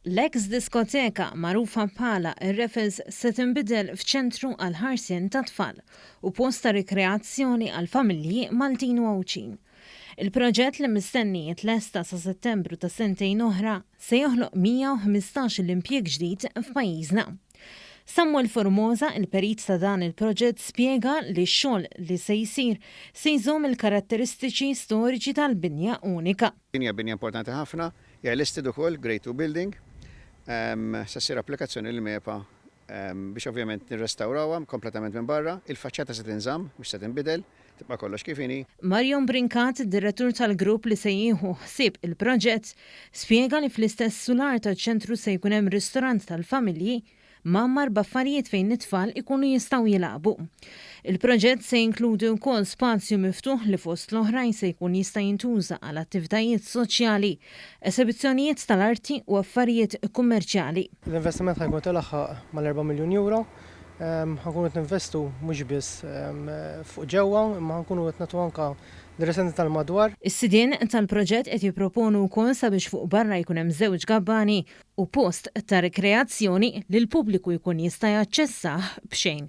L-eks diskoteka magħrufa bħala r-Raffles se tinbidel f'ċentru għall-ħarsien tat-tfal u post ta' rikreazzjoni għall-familji Maltin u Għawdxin. Il-proġett li mistenni jitlesta sa Settembru ta' sentejn oħra se joħloq 115-il impjieg ġdid f'pajjiżna. Samuel Formosa, il-perit ta' dan il-proġett spjega li x-xogħol li se jsir se jżomm il-karatteristiċi storiċi tal-binja unika. Din hija binja importanti ħafna, hija listed ukoll, Grade II building. Se ssir applikazzjoni lill-MEPA biex ovvjament nirrestawrawha kompletament minn barra. Il-faċċata se tinżamm, mhux se tinbidel, tibqa' kollox kif inhi. Marion Brincat, id-direttur tal-grupp li se jieħu ħsieb il-proġett, spjega li fl-istess sular taċ-ċentru se jkun hemm ristorant tal-familji mgħammar b'affarijiet fejn it-tfal ikunu jistgħu jilagħbu. Il-proġett se jinkludi wkoll spazju miftuħ li fost l-oħrajn se jkun jista' jintuża għal attivitajiet soċjali, esebizzjonijiet tal-arti u affarijiet kummerċjali. L-investiment ħa jkun qed ilaħħaq mal-erba' miljun euro. Ħa nkunu qed ninvestu mhux biss fuq ġewwa imma ħa nkunu qed nagħtu anke lir-residenti tal-madwar. Is-sidien tal-proġett qed jipproponu wkoll sabiex fuq barra jkun hemm żewġ gabbani u post ta' rikreazzjoni li l-pubbliku jkun jista' jaċċessah b'xejn.